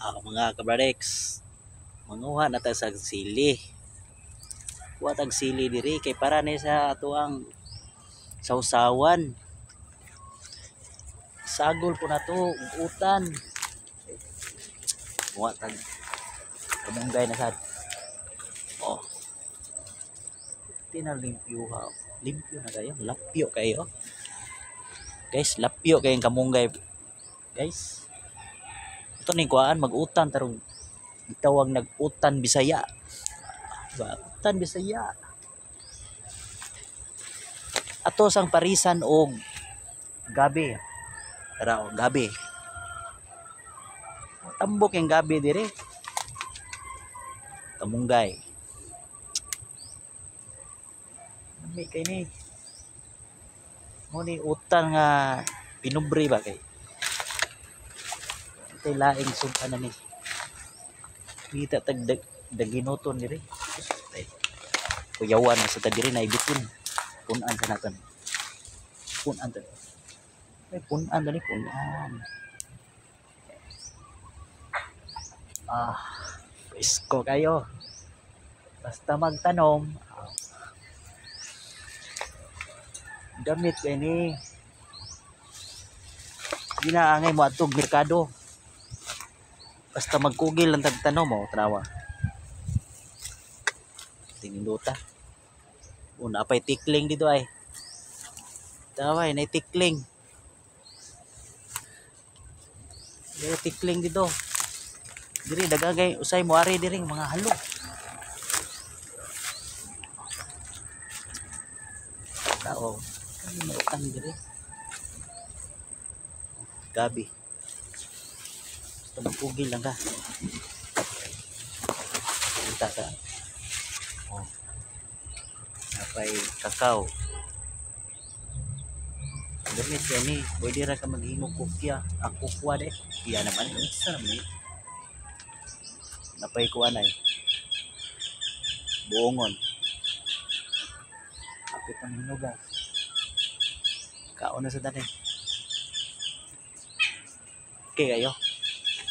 Mga kabradex, manguha na ta sa sili. Kuha tag sili diri kay para ni sa atoang sawsawan. Sagol po na to, ug utan. Kuha tag kamunggay na sad. Oh. Tinalimpyo ha. Limpyo na kayo, lapyo kayo. Guys, lapyo kayong kamunggay. Guys, ito ni kuhaan mag-utan tarong gitawag nag-utan Bisaya. Diba? Utan Bisaya. Ato sang parisan og gabi. Tara og gabi. Tambok yung gabi dire. Kamunggay. Lami kay ni. Mo ni utan nga pinubre ba kay. Kay laing sudan na ni. Kita tag daginuton dire. Ay, kuyawan na sa ta diri na ibitin. Punan sa naton. Punan ta. Ay, punan dali, punan. Ah, presko kayo. Basta magtanom, gamit kay ni. Ginaangay mo atog merkado. Basta magkugil lang tagtanom mo, tanawa. Tinindota. Una pa'y tikling dito ay. Tanawa ay, nay tikling. Dili tikling dito. Diri dagagay usay mo ari diri mga halo. Tao. Kani may utang diri. Gabi. Basta magkugil lang ka. Kita ka. Oh. Napay kakao. Gamit yan eh. Pwede ra ka maghimo kukya. Ang kukwa de. Iya naman. Isa naman eh. Napay kuan ay. Buongon. Kapit ang hinuga. Kaon na sa dali. Okay kayo.